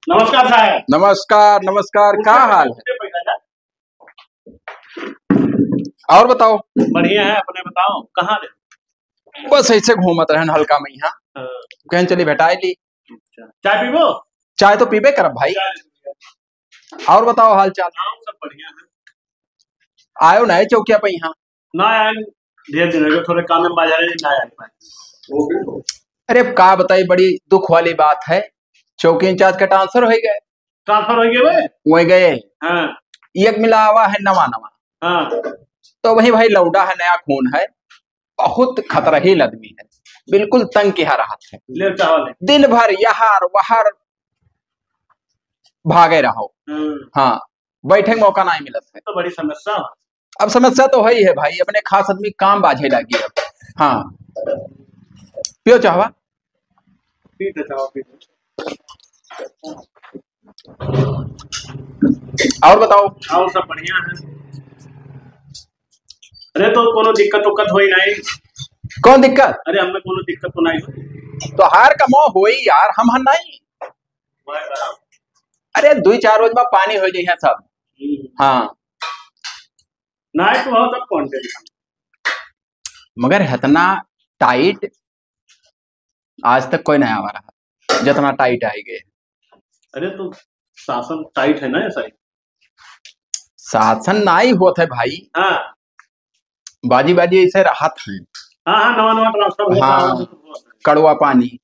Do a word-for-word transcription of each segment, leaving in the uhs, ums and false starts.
नमस्कार साहब। नमस्कार, नमस्कार, का हाल है? और बताओ। बढ़िया है, अपने बताओ, कहाँ रहे? बस ऐसे घूमत रहन हल्का में यहाँ। हाँ। कहेन चली भेटाई ली। अच्छा। चाय पीबो? चाय तो पीबे करब भाई। चाय पीबो। और बताओ हाल चाल। हाँ, सब बढ़िया है। आयो ना है चौकिया पे यहाँ? ना आए, ढेर दिन हो गए, थोड़े काम में बाजारे नहीं आए पाए। अरे अब का बताई, बड़ी दुख वाली बात है, चौकी इंचार्ज का ट्रांसफर हो गए। ट्रांसफर हो गए बे? वही गए। हाँ। एक मिला आवा है नवा नवा। हाँ। तो वही भाई लौटा है, नया खून है, बहुत खतरहीन आदमी है, बिल्कुल तंग किहा रहत है। ले चावल है। दिन भर यहार वहार भागे रहो। हम्म। हाँ, बैठे के मौका नहीं मिलत है। तो बड़ी समस्या है। अब समस्या तो है ही है भाई, अपने खास आदमी काम बाझे लागी अब। हाँ, पियो चाहवा। पी तो चाहो, पी तो। और बताओ। और सब बढ़िया है। अरे तो कोनो दिक्कत उक्कत होई नहीं? कौन दिक्कत? अरे हमें कोनो दिक्कत तो नहीं होई। तो हार का मोह होई यार, हम हन नहीं। अरे दुई चार रोज में पानी हो जाइए सब। हम्म। हाँ। नहीं तो हो तब कौन टेंशन? मगर इतना टाइट आज तक कोई नहीं आवा रहा, जितना टाइट आई गए। अरे तो शासन टाइट है ना, ऐसा ही। शासन नाई होत है भाई। हाँ। बाजी बाजी ऐसे रहत है। हाँ, हाँ, नवा नवा ट्रांसफर हुआ हाँ, था। कड़वा पानी।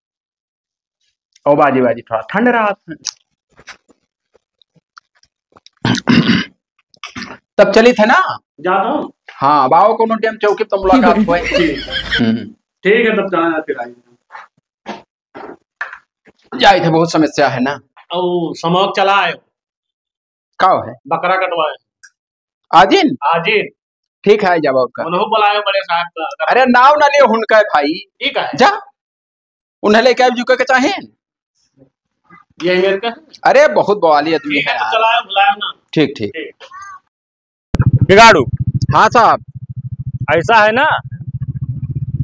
ओ बाजी बाजी थोड़ा ठंड रहत है। तब चली थे ना? जाता हूँ। हाँ, अब आओ कोनो टाइम चौकी तो मुलाकात होए। ठीक। हम्म। ठीक है, तब जाना फिर आइए। जाए थे, बहुत समस्या है ना। ओ, समोक चला आयो। का है? बकरा कटवाए। आजिन? आजिन। ठीक है, जब और का। उन्हों बुलायो बड़े साहब का। अरे, नाव ना लियो उनका भाई। ठीक है। जा। उन्हें लेके आए जुके के चाहे। ये मेरे का। अरे, बहुत बवाली आदमी ठीक है, है तो यार। चलायो, बुलायो ना। ठीक, ठीक। ठीक। बिगाड़ू। हाँ साहब। ऐसा है ना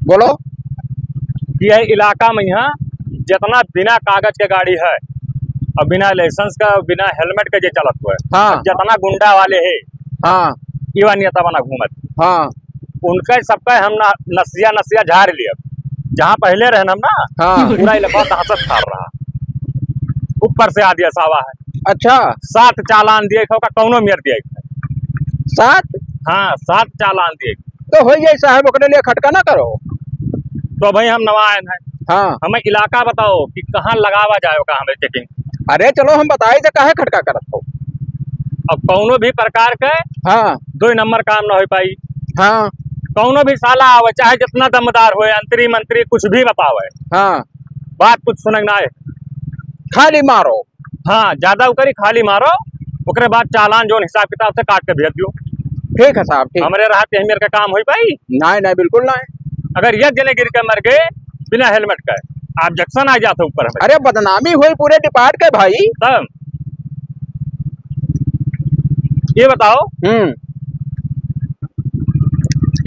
बोलो। कि यह इलाका में यहाँ जितना बिना कागज के गाड़ी है और बिना लाइसेंस का, बिना हेलमेट के जे चलत हुए, हाँ। जितना गुंडा वाले है, हाँ। युवा नेता बना घूमत, हाँ। उनके सबका हम ना नसिया नसिया झाड़ लिया। जहाँ पहले रहन हम ना, हाँ। पूरा इलाका दहशत फैल रहा। ऊपर से आदेश आवा है। अच्छा। सात चालान दिए, का कौनो मेर दिए। सात? हाँ, सात चालान दिए। तो हो जाए साहब, ओकरे लिए खटका ना करो। तो भाई हम नवा आए हैं। हाँ। हमें इलाका बताओ कि कहाँ लगावा जाए, कहाँ हमें चेकिंग। अरे चलो हम बताए थे काहे खटका करत हो। अब कौनो भी प्रकार के हाँ। दो नंबर काम ना हो पाई। हाँ। कौनो भी साला आवे, चाहे जितना दमदार होए, अंतरी मंत्री कुछ भी बतावे। हाँ। बात कुछ सुने ना आए। खाली मारो। हाँ, ज्यादा ओकरी खाली मारो, ओकरे बाद चालान जोन हिसाब किताब से काट के भेज दियो। ठीक है साहब, ठीक। हमरे रहत यही मेर का काम होई पाई? नहीं, नहीं, बिल्कुल नहीं। अगर एक जने गिर के मर गए बिना हेलमेट का, ऑब्जेक्शन आ जाता ऊपर हमें। अरे बदनामी होई पूरे डिपार्ट के भाई। तब ये बताओ, हम्म।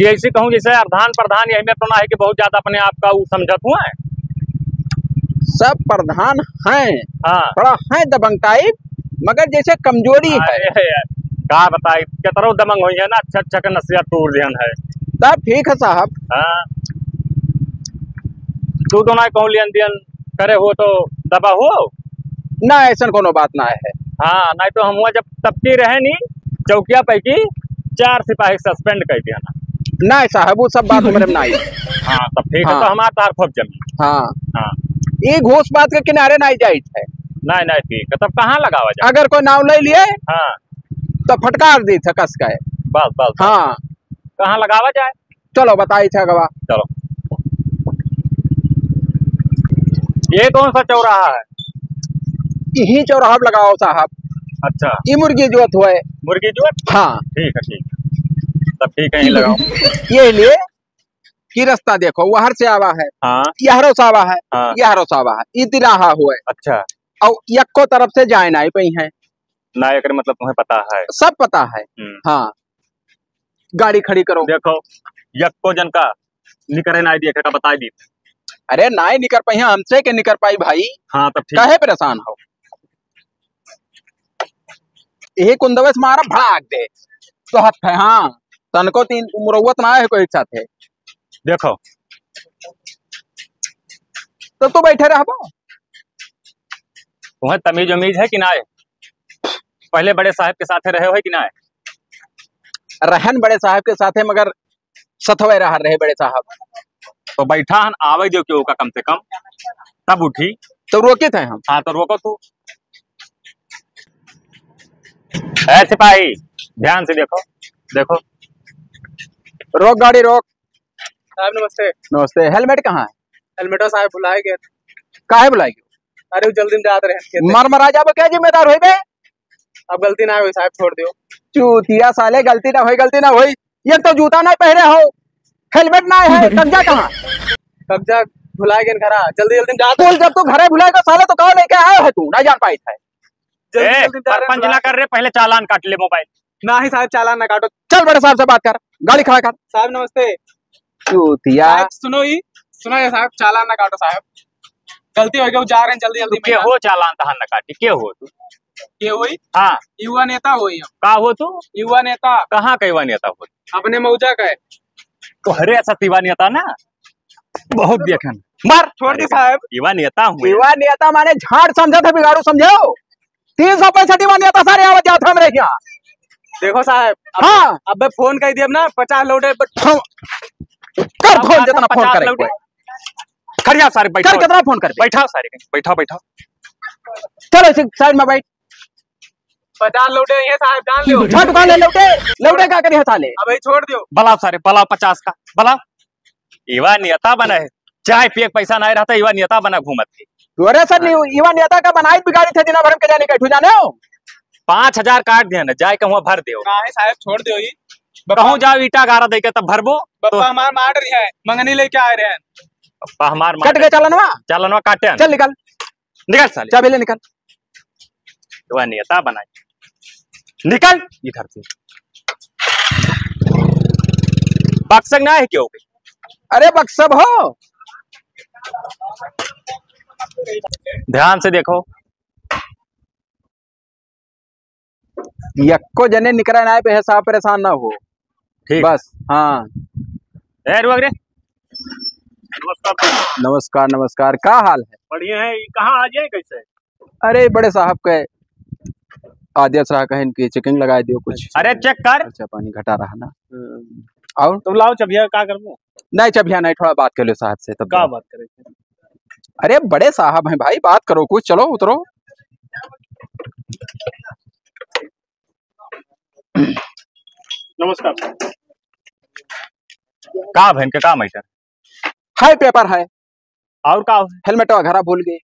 ये ऐसे कहूँ जैसे अर्धान प्रधान यही में तो ना है कि बहुत ज्यादा अपने आप का वो समझत हुआ है। सब प्रधान हैं, हाँ। थोड़ा है दबंग टाइप, मगर जैसे कमजोरी है। अरे यार, का बताई, कितरो दबंग होई है ना, अच्छा अच्छा के नसिया तोड़ दिहन है। तब ठीक है साहब। हाँ। तू तो ना कहूँ लियन दियन करे हो तो दबा हो? ना, ऐसन कोनो बात ना है। हाँ, नहीं तो हम हुआ जब तब की रहे नी, चौकिया पे की चार सिपाही सस्पेंड कर दिया ना। नहीं साहब, वो सब बात हमरे में नहीं। हाँ, तब ठीक है, हाँ। तो हमार तार खूब जमी। हाँ। हाँ। ये घूस बात के किनारे नहीं जाइत है। नहीं, नहीं, ठीक है, तब कहाँ लगावा जाए? अगर कोई नाव ले लिए, हाँ। तो फटकार दी थे कस के। बस, बस, बस। हाँ। कहाँ लगावा जाए? चलो, बताई थे अगवा। चलो। ये कौन सा चौराहा है? यही चौराहा पे लगाओ साहब। अच्छा। ये मुर्गी जोत हुए। मुर्गी जोत? हाँ। ठीक है, ठीक है। तब ठीक है, यहीं लगाओ। ये लिए कि रास्ता देखो, वहर से आवा है, हाँ। यहरो से आवा है, हाँ। यहरो से आवा है, ई तिराहा हुए। अच्छा। और यक्को तरफ से जाए नाहीं पइहैं। ना, एकरे मतलब तुम्हें पता है? सब पता है। हम्म। हाँ, गाड़ी खड़ी करो। देखो, यक्को जन का निकरे नाहीं दिए, का बताई दी। अरे नाहीं निकर पइहैं, हमसे के निकर पाई भाई। हाँ, तब ठीक। काहे परेशान हो? यही कुंदवे से मारा भाग दे। तो हद है, हाँ, तनको तीन मुरौवत ना है कोई एक साथ है। देखो। तो तू बैठे रहबो? तुम्हें तमीज उमीज है कि ना है? पहले बड़े साहब के साथे रहे हो कि ना है? रहन बड़े साहब के साथे, मगर सथवे रहा रहे बड़े साहब। तो बैठा हन, आवे दो केहू का कम से कम, तब उठी। तो रोकित है हम। हाँ, तो रोको तू। ए सिपाही, ध्यान से देखो, देखो। रोक गाड़ी, रोक। साहब नमस्ते। नमस्ते। हेलमेट कहाँ है? हेलमेटवा साहब भुलाए गए। काहे भुलाए गए? अरे, वो जल्दी में जात रहे खेते। मर मरा जाबो, क्या जिम्मेदार होई बे? अब गलती ना होई साहब, छोड़ दियो। चूतिया साले, गलती ना होई, गलती ना होई। एक तो जूता नहीं पहरे हो, हेलमेट ना है, कब्जा कहाँ? कब्जा भुलाए गए घरा, जल्दी जल्दी में जात। बोल, जब तू घरे भुलाए गए साले, तो कहाँ लेके आए है तू? नहीं जान पाई था। जल्दी ए, जल्दी में जात रहे, परपंच ना भुलाए कर रे, पहले चालान काट ले मोबाइल। नाही साहब, चालान ना काटो। चल बड़े साहब से बात कर, गाड़ी खड़ा कर। साहब नमस्ते। चूतिया। साहब सुनो ही, सुनो ये साहब, चालान ना काटो साहब, गलती हो गई, जा रहे हैं जल्दी जल्दी तू में। केहो चालान तहान ना काटी, केहो तू? केहो ही? हाँ। युवा नेता हो ही हम। का हो तू? युवा नेता। कहाँ का युवा नेता हो? अपने मौजा का है। तो हरे ऐसा युवा नेता ना, बहुत देखे हैं। मार। छोड़ दे साहब। युवा नेता हूँ। युवा नेता माने झाड़ समझा था, बिगाड़ू समझो। तीन सौ पैंसठ युवा नेता सारे आवत जात हमरे यहाँ। देखो साहब, अब, हाँ। अब फोन कर दिया ना, पचास लौटे, but हम कर अब फोन, आपको जितना फोन पचास करे लौटे। कोई। खड़िया सारे, बैठो। कर कितना फोन कर? बैठाओ सारे, बैठाओ, बैठाओ। चलो इसी साइड में बैठ। पचास लौटे ये साहब, जान लो। छठ का ले लौटे, लौटे का करिए साले? अब भाई छोड़ दियो। बलाओ सारे, बलाओ पचास का, बलाओ। युवा नेता बना है, चाय पिए के पैसा नहीं रहता, युवा नेता बना घूमत है। तोरे सर नहीं, युवा नेता का बनाई बिगाड़ी थे, दिना भर में के जाने का, ठू जाने हो? पाँच हजार काट दिया ना, जाए कहूँ भर देओ। नहीं साहब, छोड़ दियो ही। कहूँ जाओ, ईटा गारा दे के तब भरबो। बप्पा तो हमार मार रही है, मंगनी लेके आए रहे हैं। बप्पा हमार मार कट गए चालनवा? चालनवा काटे हैं। चल निकल। निकल साले। चाबी ले निकल। युवा नेता बनाई। निकल इधर से। बक्सक ना है क्यों? अरे बक्सब हो। ध्यान से देखो। यक्को जने निकरा ना पे है, साहब परेशान ना हो। ठीक। बस, हाँ। ए, रुक रे। नमस्कार। नमस्कार, नमस्कार। का हाल है? बढ़िया है। ये कहाँ आ जाए कैसे? अरे, बड़े साहब के आदेश रहा, कहें कि checking लगाए दियो कुछ। अरे, check कर। खर्चा पानी घटा रहा ना। हम्म। और? तो लाओ चबिया, का करबो? नहीं, चबिया नहीं, थोड़ा बात कर लो साहब से तब का जाओ। बात करे? अरे, बड़े साहब हैं भाई, बात करो कुछ, चलो उतरो। नमस्कार। का बहन के का मैटर? है, paper है। और का? हेलमेटवा घरा भूल गए।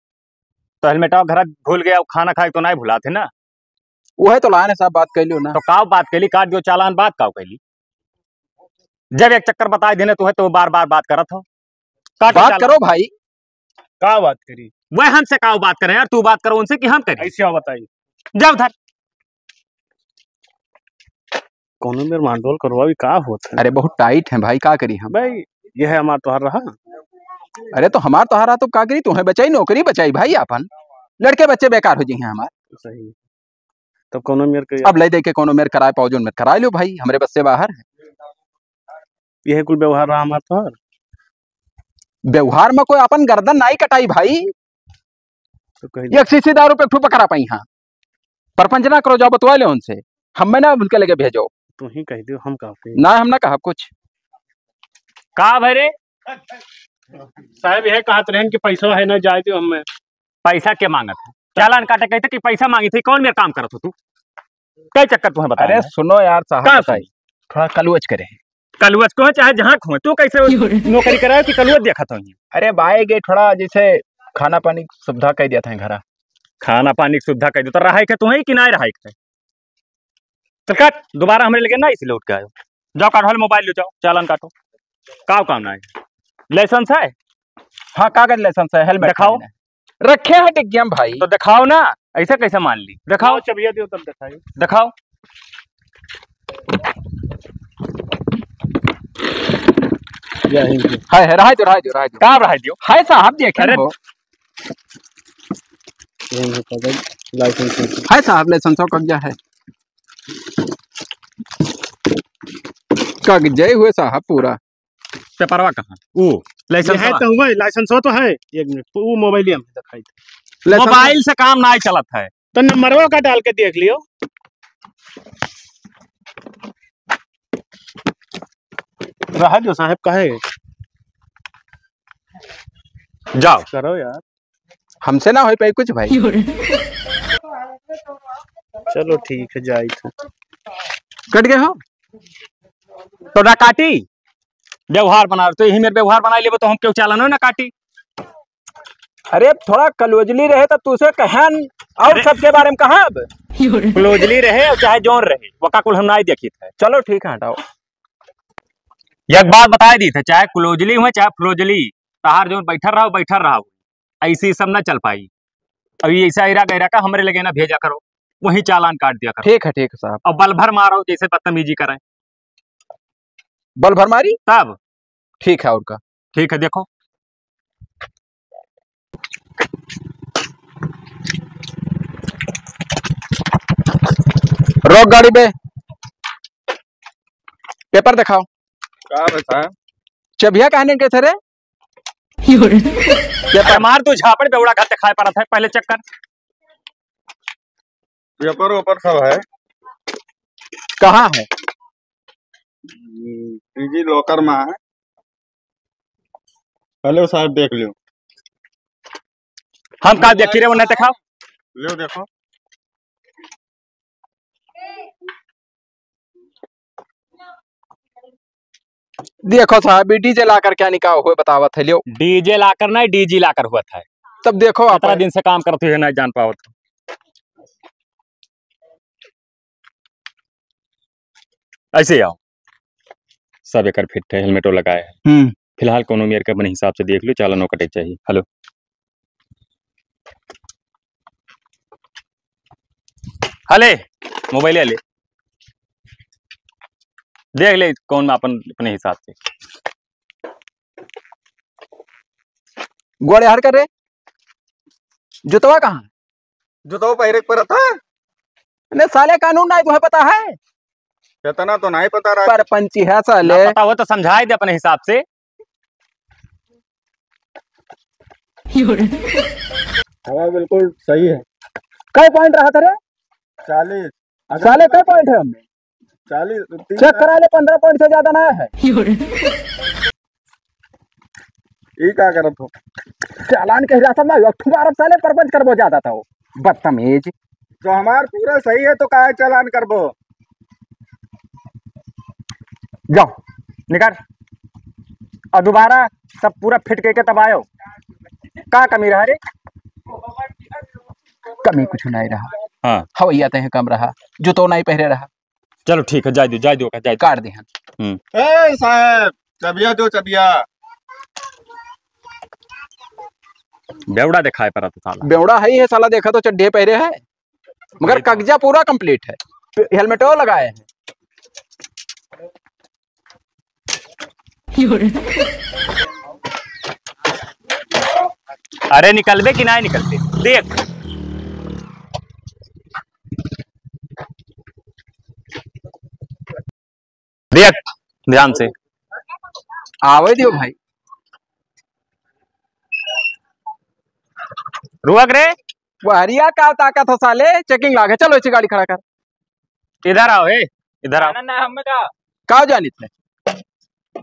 तो हेलमेटवा घरा भूल गए, और खाना खाए तो नहीं भुलाते ना। वह तो लाने साहब, बात कर लियो ना। तो का बात कैली, काट दियो चालान, बात का कैली? जब एक चक्कर बताए देने तो है तो बार बार बात करत हो। काटो बात चालान। करो भाई। का बात करी? वह हमसे का बात करे यार, तू बात करो उनसे कि हम करें? ऐसे आओ बताइए। जाओ उधर। कौनो मेर मारडोल करवा भी का होत है? अरे बहुत tight है भाई, का करी हम? भाई, ये है हमार तोहार रहा। अरे तो हमार तोहार रहा तो का करी? तुम्हें बचाई, नौकरी बचाई भाई, अपन लड़के बच्चे बेकार हो जाइए हमार। सही। तब कौनो मेर के अब ले दे के कौनो मेर कराए पाओ, जोन मेर कराए लो भाई, हमरे बस से बाहर है। यह कुल व्यवहार रहा हमार तोहार? व्यवहार में कोई अपन गर्दन नहीं कटाई भाई। तो कह एक शीशी दारू पे एक ठो पकड़ा पाई, हाँ। परपंच ना करो, जाओ बतवा ले उनसे, हमें ना उनके लगे भेजो। तू ही कह दियो, हम का कही? ना, हम ना कहा कुछ। का भरे? साहब, यह कहत रहन कि पैसा है ना, जाए दियो हमें। पैसा के मांगत है? चालान काटे कहते कि पैसा मांगी थी, कौन मेरा काम करत हो तू? कई चक्कर तुम्हें बता अरे रहे हैं? सुनो यार साहब, का बताई, सुनो? थोड़ा कलुअच करे। कलुअच को है, चाहे जहाँ को है, तू कैसे नौकरी कराए कि कलुअच देखत हो? अरे बाए गे, थोड़ा जैसे खाना पानी की सुविधा कर दिया था घरा। खाना पानी की सुविधा कर दिया, तो रहाई के तुम्हें कि नहीं रहाई के? चल काट, दोबारा हमरे लगे ना इसे लौट के आयो। जाओ काटो, मोबाइल ले जाओ, चालान काटो। का काम ना है? लाइसेंस है? हाँ, कागज लाइसेंस है, हेलमेट दिखाओ। है। रखे हैं डिग्गिया में भाई। तो दिखाओ ना, ऐसा कैसे मान ली? दिखाओ। लाओ, चबिया दियो तब दिखाई। दिखाओ। यही है। है, है, रहाई दो, रहाई दो, रहाई दो। का रहाई दियो? है साहब, देखे अरे। हो। यही है कागज, लाइसेंस है। है साहब, लाइसेंस और कब्जा है। कागजे हुए साहब पूरा। पेपरवा कहाँ? वो लाइसेंस ये है तो हुआ है, लाइसेंस हो तो है। एक मिनट, वो मोबाइल में दिखाई दे। लाइसेंस मोबाइल से काम ना चलत है। तो नंबरवा का डाल के देख लियो। रहा जो साहब कहे। जाओ। करो यार। हमसे ना हो पाई कुछ भाई। चलो ठीक है, जाई थे। कट गए हो? तो ना काटी, व्यवहार बना, तो यही मेरे व्यवहार बना लेबो तो हम क्यों चालानो ना काटी। अरे थोड़ा क्लोजली रहे तो तुसे कहन और अरे। सबके बारे में कहा अब। क्लोजली रहे और चाहे जौन रहे, वका कुल हम ना देखित है। चलो ठीक है, हटाओ। एक बात बताई दी थे, चाहे क्लोजली हुए चाहे फ्लोजली, तहार जौन बैठल रहो, बैठल रहो, ऐसे ही सब ना चल पाई। अब ये ऐसा इरा गैरा का हमरे लगे ना भेजा करो, वहीं चालान काट दिया करो। ठीक है, ठीक है साहब। अब बल भर मारो जैसे बदतमीजी करें। बल भर मारी? तब। ठीक है, और का? ठीक है, देखो। रोक गाड़ी पे, पेपर दिखाओ। का बे साहब? चबिया कहने के थे रे? अरे मार तू झापड़, बेवड़ा घर दिखाई पड़त है, पहले चेक कर। पेपर वेपर सब है। कहाँ है? हम्म, डिजी लॉकर में है। हेलो साहब, देख लियो। हम का देखी रे, वो नहीं दिखाओ। लियो देखो। देखो साहब, ई डीजे लाकर क्या निकाह हुए बतावत है, लियो। डीजे लाकर नहीं, डीजी लाकर हुआ था। तब देखो आप। इतना दिन से काम करते हुए नहीं जान पावत। ऐसे आओ, सब एकर फिट है, हेलमेटो लगाए है। हम्म। फिलहाल कोनो मेर के अपने हिसाब से देख लियो, चालानो कटे के चाहिए। हेलो, हले, मोबाइल ले, देख ले कौन अपन अपने हिसाब से। गोड़े हर कर रे, जुतवा कहाँ? जुतवा पहिरे के परत है। ने साले कानून नहीं तुहे पता है? इतना तो नहीं पता रहा। परपंची है साले। ना पता हो तो समझाई दे अपने हिसाब से। हवा बिल्कुल सही है। कै पॉइंट रहा था रे? चालीस। साले कै पॉइंट है हमें? चालीस, तीन चेक करा ले, पन्द्रह पॉइंट से ज्यादा ना है। ई का करत हो? चालान कह रहा था मैं, एक ठो मारब साले, परपंच करबो ज्यादा था वो। बदतमीज। तो हमार पूरा सही है तो काहे चालान करबो? जाओ, निकाल। और दोबारा सब पूरा फिट करके तब आयो। का कमी रहा रे? कमी कुछ नहीं रहा। हाँ। हवैया तहे कम रहा, जूतो नहीं पहरे रहा। चलो ठीक है, जाए दो, जाए दो, जाए दो। काट दे हम। हम्म। ए साहब, चबिया दो, चबिया। बेवड़ा दिखाई पड़ा था साला। बेवड़ा है ही है साला, देखा तो चड्ढे पहरे है, मगर वही तो। कगजा पूरा कंप्लीट है, हेलमेटो लगाए हैं। अरे निकलबे कि ना निकलबे, देख। देख ध्यान से। आवे दियो भाई। रुक रे। वहरिया का ताकत हो साले, चेकिंग लागे। चलो इसी गाड़ी खड़ा कर। इधर आओ, ए, इधर आओ। ना, ना, हमें का? का जानित है?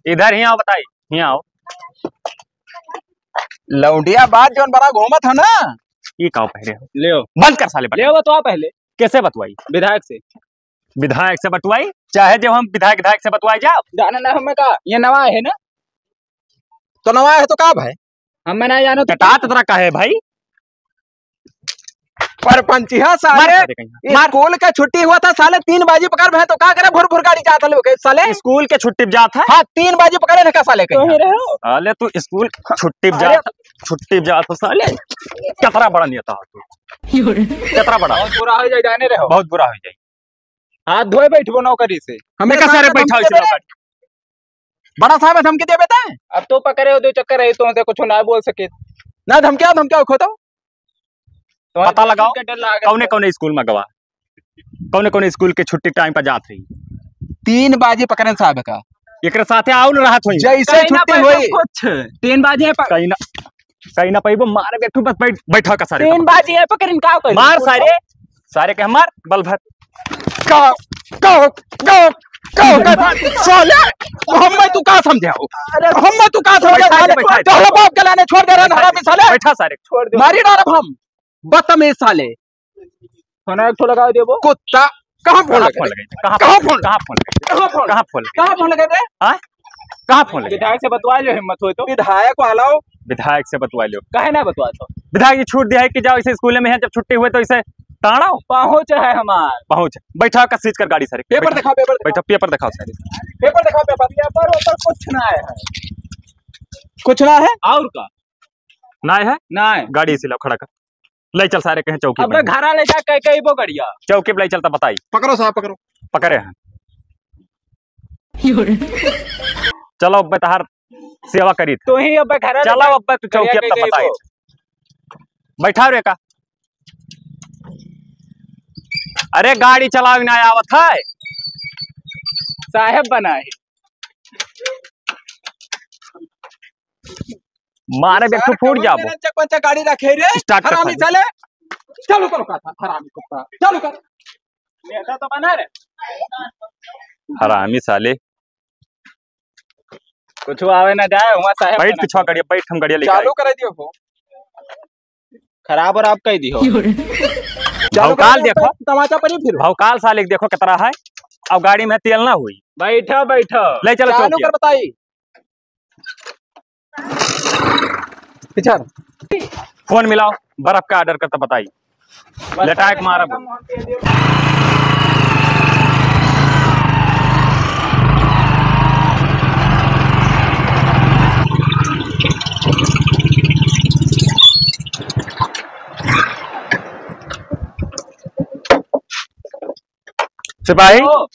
इधर ही आओ, बताई, ही आओ। लौंडिया बात जौन बड़ा घूमत हो ना। ये का पहले हो? ले आओ। बंद कर साले, बटन। ले आओ, बतवा पहले। कैसे बतवाई? विधायक से। विधायक से बतवाई, चाहे जब हम विधायक, विधायक से बतवाई जाओ। जाना ना हमें का, ये नवा है ना? तो नवा है तो का भाई? हमें ना जानो तो टटात तरह का है भाई? परपंचिया साले, मार दे कहीं। मार। स्कूल का छुट्टी हुआ था साले, तीन बजे पकड़ भैं तो का करे, भुर भुर गाड़ी जात लोग साले। स्कूल के छुट्टी पे जात है? हाँ, तीन बजे पकड़े रखा साले कहीं। तो ही रहो। साले तू स्कूल छुट्टी पे अरे, जात। छुट्टी पे जात हो साले। कितना बड़ा नेता हो तू। कितना बड़ा। बहुत बुरा हो जाए, जाने रहो। बहुत बुरा हो जाए। हाथ धोए बैठबो नौकरी से। हमें देखा सारे सारे बैठा हो धमकी दे। बड़ा साहब धमकी देबे ते? अब तो पकड़े हो, दो चक्कर रही तो हमसे कुछ ना बोल सके। ना धमकिया, धमकिया खो तो। तुम्हारे पता लगाओ, के डर लागे। कौने कौने स्कूल में गवा, कौने कौने स्कूल के छुट्टी टाइम पर जात रही? तीन बाजी पकड़न साहब का। एकरे साथे आउन रहत होई। जैसे कहीं ना छुट्टी पाइबो होई। कुछ। तीन बाजी है प- कहीं ना, कहीं ना पाइबो, मारे बेठू बस बैठ, बैठा का सारे तीन का। बाजी है पकड़न का करी? मार सारे, सारे के मार, बल भर। का, का, का, का, का, साले, हमें तू का समझाओ? अरे हमें तू का समझाओ बैठा, साले? बैठा। तोहरा बाप के लाने छोड़ दे रहे हैं, हरामी साले। बैठा सारे। छोड़ दे। मारी डालब हम, बदतमीज साले। फोन एक ठो लगा देबो। कुत्ता, कहाँ फोन कहाँ लगे? फोन लगे? कहाँ कहाँ फोन? फोन? कहाँ फोन लगे? कहाँ फोन? कहाँ फोन लगे? कहाँ फोन लगे बे? हाँ? कहाँ फोन लगे? विधायक से बतवा लो, हिम्मत हो तो। विधायक वाला हो। विधायक से बतवा लो। काहे ना बतवा तो? विधायक जी छूट दिया है कि जाओ इसे स्कूल में है, जब छुट्टी हुए तो इसे ताड़ो। पहुँच है हमार। पहुँच। बैठा का सीज कर गाड़ी सारे। पेपर बैठा। दिखाओ, पेपर दिखाओ। बैठा, पेपर दिखाओ सारे। पेपर दिखाओ, पेपर। पेपर, पेपर कुछ ना है। कुछ ना है? और का? ना है? ना है। गाड़ी इसे लाओ, खड़ा कर। ले चल सारे कहीं चौकी अब पे। घरा ले जा, कई, कई बो गड़िया। चौकी पे ले चल, तब बताई। पकड़ो साहब, पकड़ो। पकड़े हैं। चलो, अब तहार सेवा करी। तो ही अब घरा ले चलो, जा। अब तू चौकी गड़िया अब तब कई, कई बताई। बो। बैठा रे का। अरे, गाड़ी चलावे ना आवत है। साहेब बना है। मारे बेटू फूट जाबो। चक पंचक गाड़ी रखे रे। स्टार्ट कर हरामी साले। साले। चालू करो का था, हरामी कुत्ता। चालू कर। नेता तो बना रे। हरामी साले। कुछ आवे ना जाए, वहाँ साहेब बैठ बना। पिछवा गाड़िया, बैठ हम गाड़िया लेके चालू आई। करा दियो हो। खराब और आप कह दी हो। चालू भौकाल कर दे, देखो। तमाचा पर ही फिर। भौकाल साले के देखो कितना है। अब गाड़ी में तेल ना हुई। बैठा, बैठा। ले चलो चालू चौकी। कर बताई। पिछड़। फोन मिलाओ, बर्फ का ऑर्डर करता बताई। लेटाए के मारब। सिपाही। ओ।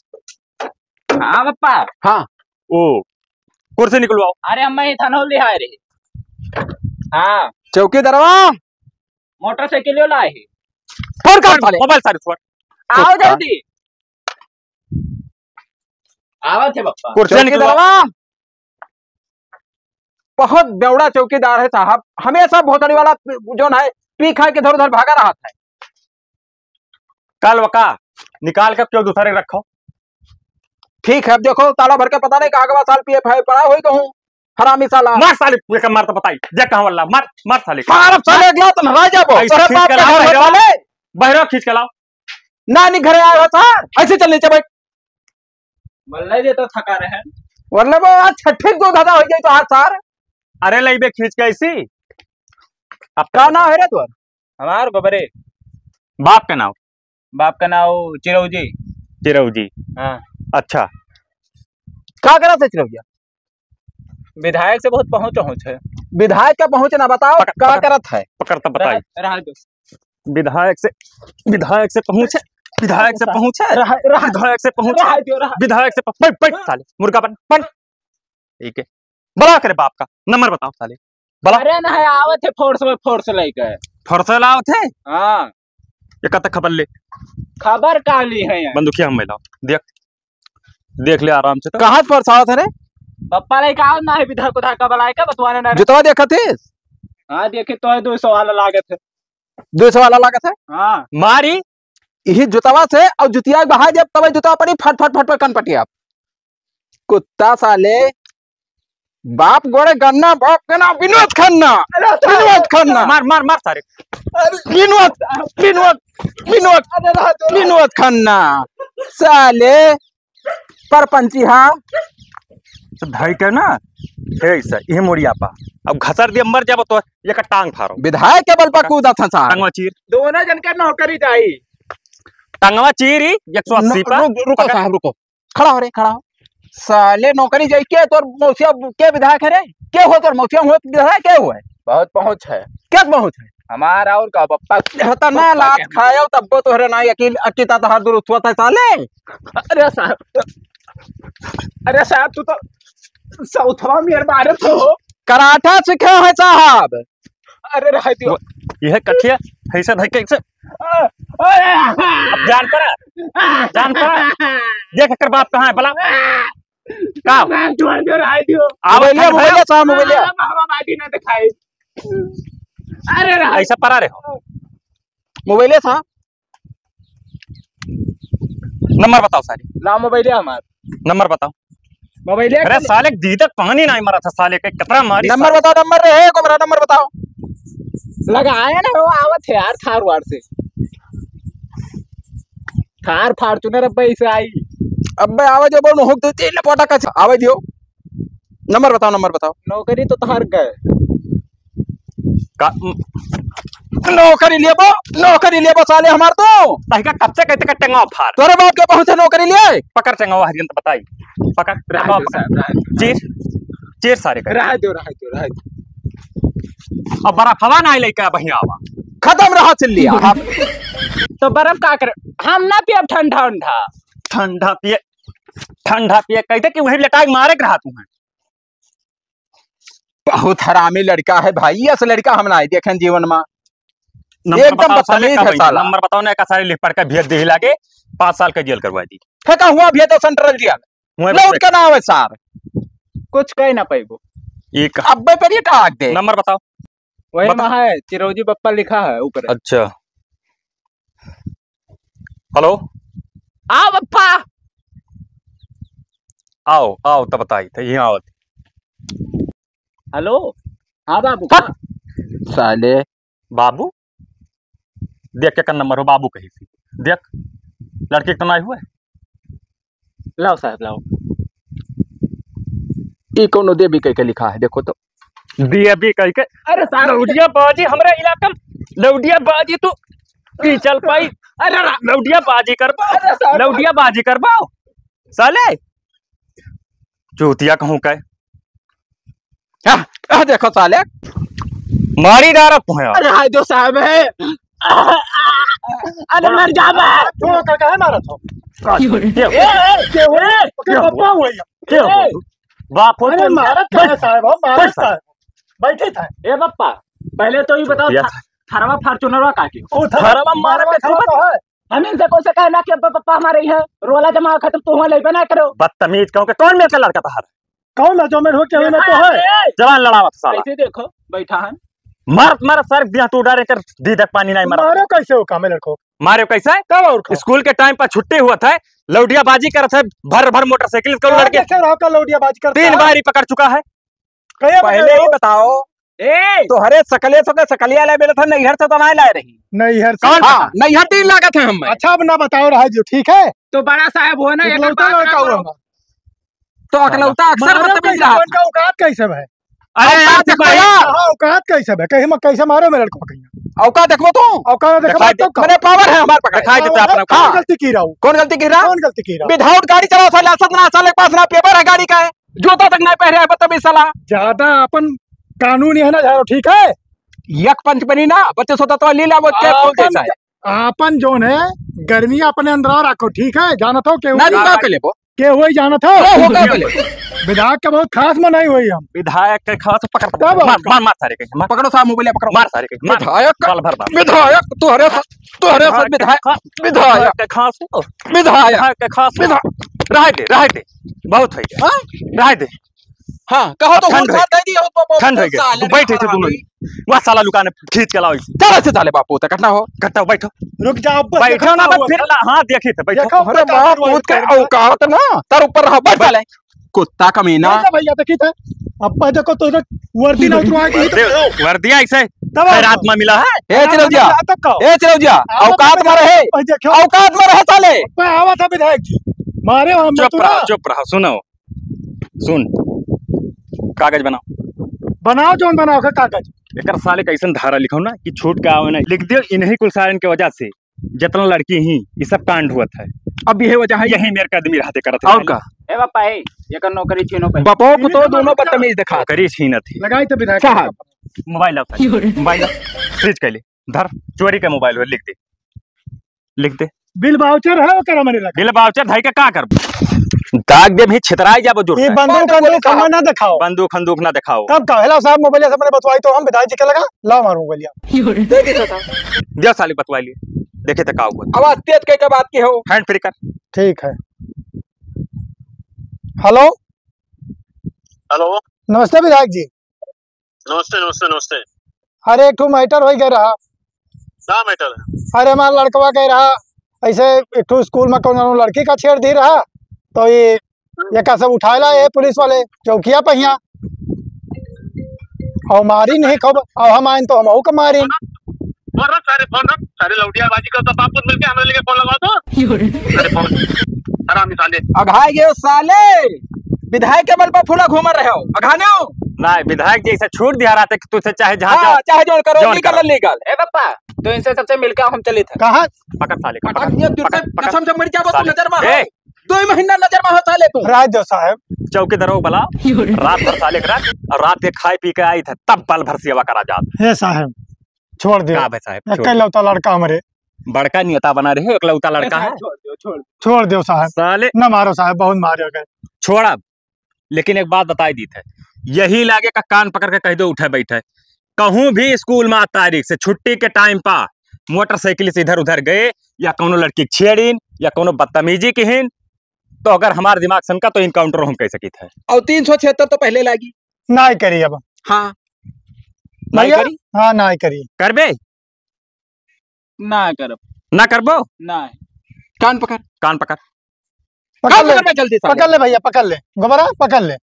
हाँ पप्पा। हाँ। ओ, कुर्सी निकलवाओ। अरे अम्मा, ये थाना ले आए रहे। हाँ। चौकीदारवा। मोटरसाइकिल लाए है। फोन कर साले। मोबाइल सारे छोड़। आओ कुत्ता। जल्दी। आवत है पप्पा। कुर्सी निकलवाओ। चौकीदारवा। बहुत बेवड़ा चौकीदार है साहब, हमेशा भोसड़ी वाला जो है पी खा के इधर उधर भागा रहत है। कल वका निकाल के क्यों दूसरे रखो? ठीक है, अब देखो ताला भर के पता नहीं कहाँ के बाद साल पिए फाए पड़ा होई कहूँ, हरामी साला। मार साले, ये का मार तो बताई, जे कहाँ वाला, मार, मार साले। मार अब साले, अगला तो नहरा जाबो। ऐसे तोरे खींच बाप के के लाओ, घर में बहिरो। साले। बहिरो खींच के लाओ। ना, नहीं घरे आए हो सार, ऐसे चल नीचे बैठ। मल्ला जे तो थका रहे। वरना वो आज छठी को दादा हो जाए तो हाथ सार। अरे लइबे खींच के ऐसी। अब का नाम है रे तोर? हमार गोबरे। बाप का नाम? बाप का नाम चिरौजी। चिरौजी। हाँ। अच्छा। का करत है चिरौजिया? विधायक से बहुत पहुँच पहुँच है। विधायक का पहुँच ना बताओ, पकड़, का पकड़, करत है? पकड़ तब बताई। रहा, रहा दो। विधायक से, विधायक से पहुँच है, विधायक से पहुँच है, रहा, रहा। विधायक से पहुँच है, रहा दो, रहा। विधायक से प-, बैठ, बैठ साले, मुर्गा बन, बन। ठीक है, बला करे बाप का नंबर बताओ साले, बला। अरे ना है, आवत है फोर्स में, फोर्स लेके। फोर्स वाला आवत है? हाँ। ये कत खबर ले। खबर का ली है यार? बंदूकिया हम लाओ, देख, देख ले आराम से तो। कहाँ से फोर्स आवत है रे? पप्पा लेके आओ ना है, विधायक उधार का बलाए का बतवाने ना रे। जुतवा देखत है? हाँ, देखे तो है, दो सौ वाला लागत है। दो सौ वाला लागत है? हाँ। मारी। यही जुतवा से और जुतिया बहा जब तब जुतवा पड़ी फट फट फट फट कन पटिया। कुत्ता साले, बाप गोड़े गन्ना, बाप के नाम विनोद खन्ना। अरे, विनोद खन्ना। मार, मार, मार सारे। अरे। विनोद, विनोद, विनोद, अरे, रहा दो। विनोद खन्ना। साले, परपंची हा। तो धई के ना, हे ऐसा, ये मुड़िया पा। अब घसर दिया, मर जाबो तो ये का टांग फाड़ो। विधायक के बल पर कूदा था सार। टंगवा चीर। दोनों जन का नौकरी जाई। टंगवा चीर ही, एक सौ अस्सी न-, पा। रुक, रुको पकड़। साहब, रुको। खड़ा हो रे, खड़ा हो। साले नौकरी जाई के, तोर मौसिया के विधायक है रे? के हो तोर मौसिया, हो विधायक के हुआ है? बहुत पहुँच है। क्या पहुँच है? हमारा और का बप्पा। होता ना लात खायो तब तोहरे ना यकीन अकिता तहार दुरुस्त होता है साले। अरे साहब, अरे साहब, तू तो सौथवा में मारे तो हो। कराटा सीखे है साहब। अरे रह दियो। वो, यह कठिया, ऐसे धर के, ऐसे। आ, आ, आ, आ, अब जान पड़ा, जान पड़ा। देख एकर बाप कहाँ है भला? का? मैं छोड़ दे, रह दियो। आवा मोबाइलिया, खाली मोबाइलिया भला। साहब, मोबाइलिया। आ, बाबा बाजी ना दिखाई। अरे रह ऐसा परा रहे हो। मोबाइलिया साहब। नंबर बताओ सारे। ला मोबाइलिया हमार। नंबर बताओ। मोबाइलिया अरे के साले दीदक पानी नहीं मारा था साले के, कितना मारी नंबर साले। बताओ, नंबर रे, को मेरा नंबर बताओ। लगाया ना हो, आवत है यार थार वार से। थार Fortuner अब इसे आई। अबे आवे जो बोल हुक दे, तेल पोटा का आवे दियो। नंबर बताओ, नंबर बताओ। नौकरी तो तहार गए। का, नौकरी लेबो, नौकरी लेबो साले हमार तो। तहिका कब से कहते का टेंगवा फाड़। तोरे बाप के पहुंचे नौकरी लिए। पकड़ टेंगवा हरियन तो बताई। पकड़, रह टेंगवा दो पकड़। साहब, रह दो। चीर, चीर सारे कर। रह दो, रह दो, रह दो। अब बर्फ हवा ना लइका बहिया आवा। खत्म रहा चिल्लिया। तो बर्फ का करे? हम ना पियब ठंडा उंडा। ठंडा पिए, ठंडा पिए कहते कि वही लटाई मारे के रहा तुम्हें। बहुत हरामी लड़का है भाई, ऐसा लड़का हम ना देखें जीवन में। नंबर एकदम बताओ साले, बदतमीज का है भाई? साला। नंबर बताओ ना, का सारे लिख पढ़ के भेज दे लागे, पाँच साल का जेल करवा दी। फेंका हुआ भी है तो सेंट्रल जेल। हुआ भी लौट फेंक- के ना आवे सार। कुछ कह ना पाइबो। ये का? अब्बे पर ये टाक दे। नंबर बताओ। वही बता। में है, चिरौजी बप्पा लिखा है ऊपर। अच्छा। हेलो। आओ बप्पा। आओ, आओ, तब बताई थे, यहाँ आओ। हेलो। हाँ बाबू। हट। साले। बाबू? देख के कर नंबर हो, बाबू कही थी। देख, लड़की के तो ना हुए। लाओ साहब, लाओ। ई कौनो देवी कह के लिखा है, देखो तो। देवी कह के? अरे साहब। लौडिया बाजी हमरा इलाका में, लौडिया बाजी तू ई चल पाई। अरे रा- लौडिया बाजी करबो, अरे साहब। लौडिया बाजी करबो, साले। चूतिया कहूँ का। हाँ, हाँ, देखो साले। मारी डारा पुहया। अरे हाय दो साहब है। अरे मर जाबे। तू ओकर काहे मारत हो? के हो? ए, ए, के हो? ए, ओकर के हो? पप्पा हुआ है। के हो? ए, बाप हो अरे तुम। मारत काहे बैठ, साहब हो? मारत बैठ साहब। काहे? बैठे था। ए पप्पा, पहले तो ये बताओ, या था। थ-, थरवा Fortunerवा का के? ओ थरवा थरवा मारे मारत पे था तू तो है। हम इनसे कौन से कहना कि अब पप्पा हमारे ही है, रोला जमा खत्म, तू हुआ लेबे ना करो। बदतमीज कहूँ के, कौन मेरे का लड़का तहार? कौन है जो मेरे हो, केहू में तो है? जवान लड़ावत साला। कैसे देखो, बैठा है। मार, मार, सर दिया तू डारे कर, दीदक पानी नहीं मरा। मारो कैसे हो कामे लड़को? मारे कैसे? तब और का? स्कूल के टाइम पर छुट्टी हुआ था, लौडिया बाजी करत है, भर भर मोटरसाइकिल को हाँ, लड़के देखे रहो का लौडिया बाजी करता तीन है। बार ही पकड़ चुका है। कहिए पहले ही बताओ। बताओ। ए! तोहरे सकले सो के सकलिया लाए बेला था, नैहर से तो ना लाए रही। नैहर से? कौन हाँ, पता? नैहर तीन लागत है हमें। अच्छा, अब ना बताओ, रहा जो, ठीक है? तो बड़ा साहब हो ना, एक इकलौता बात लड़का ना हुआ करो। हमारा। तो अकलौता अक्सर मारो बदतमीज कैसे? रहा। कौन का औकात कैसे है? अरे यार, औकात देखो सिपाही। यार। हाँ, औकात कैसे है? कहीं मैं कैसे मारो मेरे लड़को कहीं? औकात देखो तू। औकात देखो दिखाई बात दे। तो का? मने पावर है हमारे पास। दिखाई देता है अपना हाँ। कौन गलती की रहा हूँ? कौन गलती की रहा? कौन गलती की रहा? Without गाड़ी चलाओ साला, लाइसेंस ना, साले के पास ना पेपर है गाड़ी का है। जूता तक नहीं पहरे है, बदतमीज साला। ज्यादा अपन कानून यह ना झाड़ो, ठीक है? एक पंच बनी ना, बच्चे सोता तो लीला वो के बोल आपन, जैसा है। आपन जोन है, गर्मी अपने अंदर रखो, ठीक है? जानत हो केहू ना, का ना, कर लेबो। केहू ही जानत हो? केहू का कर लेबो? विधायक के बहुत खास मनाई हुई हम। विधायक के खास पकड़, पकड़, तब मार, मार, मार सारे के, मार। पकड़ो साहब, मोबाइल पकड़ो। मार सारे के, मार। विधायक, साल भर मार। विधायक, तू हरे साथ, तू हरे साथ विधायक, विधायक के खास, विधायक। विधायक के खास, विधायक। रह दे, रह दे, बहुत हो गया। हाँ? रह दे। हाँ, कहो तो ठंड हम हो गई। साथ दे दिए हो, ब-, ब-, ठंड हो गई। साले तू बैठ ना ऐसे दोनों हरामी। वह साला लुकाने खींच के लाओ इसे। चल ऐसे साले बापू, तो कटना हो। कट्टा बैठो। रुक जा, अब बैठो ना, इकट्ठा अब हुआ फिर था। ला-, हाँ, देखिए थे, बैठो। देखो, अरे अपने बाप, बाप, पूत के औकात ना, तार ऊपर रहो, बैठ बैठ। साले। कुत्ता कमीना। बैठ जा भैया, देखी थे। अब देखो तो इधर वर्दी ना उतरवा के वर्दी, वर्दी ऐसे तब खैरात में मिला है। ए, चिरौजिया। ए, चिरौजिया, औकात में रहे। भाई देखो। औकात में रहे साले। मैं आवा था विधायक जी। मारे हम चुप रहो, चुप रहो, सुनो। सुन, कागज बनाओ। बनाओ, जौन बनाओ का कागज। एकर साले कैसन धारा लिखो ना कि छूट के आवे ना, लिख दियो, इन्हीं कुल सारन के वजह से जितना लड़की ही, ये सब कांड हुआ था। अब यही वजह है, यही मेरे का आदमी रहते करत है। और का? ए बापा, ए, एकर नौकरी छीनो पहले। बापो पुतो दोनों बदतमीज देखा। नौकरी छीनत है। लगाई तो विधायक साहब, साहब। मोबाइल लाओ, मोबाइल लाओ। सीज कर ले। धर, चोरी का मोबाइल हो, लिख दे, लिख दे। बिल बाउचर है, ओकर हमरे लगा। बिल बाउचर धई के का करबो? दाग देब ही, छितराई जाबो जोर ये से। बंदूक, बंदूक, बंदूक, सामान ना दिखाओ। बंदूक, बंदूक ना दिखाओ। तब का? हेलो साहब, मोबाइल से मैंने बतवाई तो हम विधायक जी के लगा, लाओ मारो मोबाइल। दे दे तो। दियो साले बतवाई लिए, देखे तो का हुआ। आवाज तेज कह के बात की हो। Hand free कर। ठीक है। हेलो। हेलो। नमस्ते विधायक जी। नमस्ते, नमस्ते, नमस्ते। अरे, एक ठो matter होइ गए रहा। का matter है? अरे, हमार लड़कवा गए रहा, ऐसे एक ठो स्कूल में कौनो लड़की का छेड़ दी रहा, तो ये, ये का सब उठाए ला ये पुलिस वाले चौकिया पहिया, और मारी नहीं खूब, और हम आइन तो हम का मारी। फोन रख, सारे फोन रख, सारे लौटिया बाजी का सब बाप पुत मिलके हमें लेके फोन लगा दो। अरे फोन, हरामी साले। अघाए गयो साले, विधायक के बल पर फूला घूम रहे हो, अघाने हो। नहीं, विधायक जी ऐसा छूट दिया रहते कि तुझसे चाहे जहाँ हाँ, जाओ, चाहे जो करो, जौन legal करो। Legal। ए पप्पा, तो इनसे सबसे मिलके हम चलित है। कहाँ? पकड़ साले का, पकड़, पकड़, ये दूर से पकड़, पकड़। कसम से मर जाबो, तू साले। नजर में हो। ए! दो ही महीना नजर में हो साले तू। राज दो साहब। चौकीदारो बुला, रात भर साले के रात, और रात के खाए पी के आई थे, तब बल भर सेवा करा जात। हे साहब, छोड़ दे। का भाई साहब, छोड़ दे। इकलौता लड़का हमरे। बड़का नेता बना रहे हो, इकलौता लड़का है। छोड़ दो, छोड़ दो। छोड़ दो साहब। साले। न मारो साहब, बहुत मारे गए। छोड़ अब। लेकिन एक बात बताई दीत है, यही लागे का कान पकड़ के कह दो, उठे बैठे। कहूँ भी स्कूल में तारीख से छुट्टी के time पा मोटरसाइकिल से इधर उधर गए या कौनो लड़की के छेड़ीन या कौनो बदतमीजी किहिन, तो अगर हमार दिमाग सनका तो encounter हम कह सकित है। और तीन सौ छिहत्तर तो पहले लागी। नाई करी अब। हाँ। नाई भैया? करी? हाँ, नाई करी। करबे? ना करब। ना करबो? ना। कान पकड़। कान पकड़। पकड़ कान ले, पकड़ ले जल्दी साले। पकड़ ले भैया, पकड़ ले। गोबरा, पकड़ ले।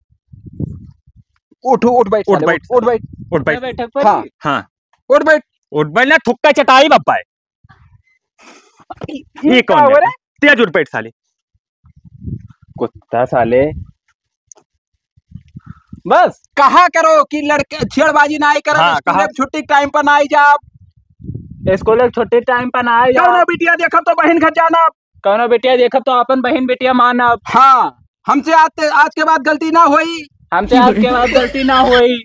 उठ, उठ बैठ उठ साले, बैठ। उठ, उठ बैठ। उठ बैठ। बैठक पर हाँ। ही। हाँ। उठ बैठ। उठ बैठ ना, थुक्का चटाई बप्पा है। ये ये कौन का हो है? रे? तेज उठ बैठ साले। कुत्ता साले। बस। कहा करो कि लड़के छेड़बाजी नाई करब, हाँ, स्कूल कहा। में छुट्टी के time पर नाई जाब। स्कूल के छुट्टी time पर नाई जाब। कौनो बिटिया देखब तो बहिन घर जानब। कौनो बिटिया देखब तो अपन बहिन बिटिया मानब। हाँ, हमसे आज ते, आज के बाद गलती ना होई। हमसे आज के बाद गलती ना होई।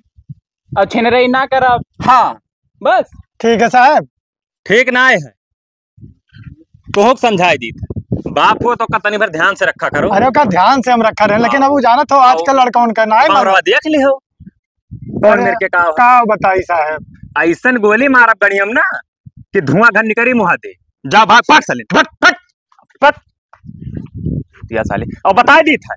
और छिनरई ना करब। हाँ, बस। ठीक है साहब। ठीक ना है। तोहक समझाई दीत है। बाप को तो का तनी भर ध्यान से रखा करो। अरे, ओका ध्यान से हम रखा रहे, लेकिन हाँ। अब वो जानत हो, आजकल और लड़का उनका ना है और मालूम। देख लिहो। कौन अरे, मेरे के का हो? का बताई साहब? ऐसन गोली मारब गड़ियम ना कि धुआं घर निकरी मुहा दे। जा भाग, भाग साले, भाग, भाग, भाग। दिया साले। और बताई दीत है,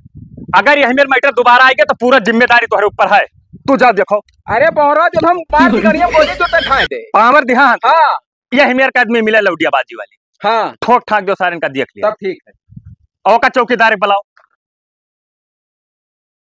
अगर यही मेरे matter दोबारा आएगा तो पूरा जिम्मेदारी तुम्हारे ऊपर है। तू जा देखो। अरे बौरा, जब हम मार दी गड़ियम गोली तो ते खाए दे। पावर दिहा। हाँ। यही मेरे का आदमी मिला लौटिया बाजी वाली। हाँ। ठोक ठाक जो सारे इनका देख लिया। तब ठीक है। और का चौकीदार बुलाओ।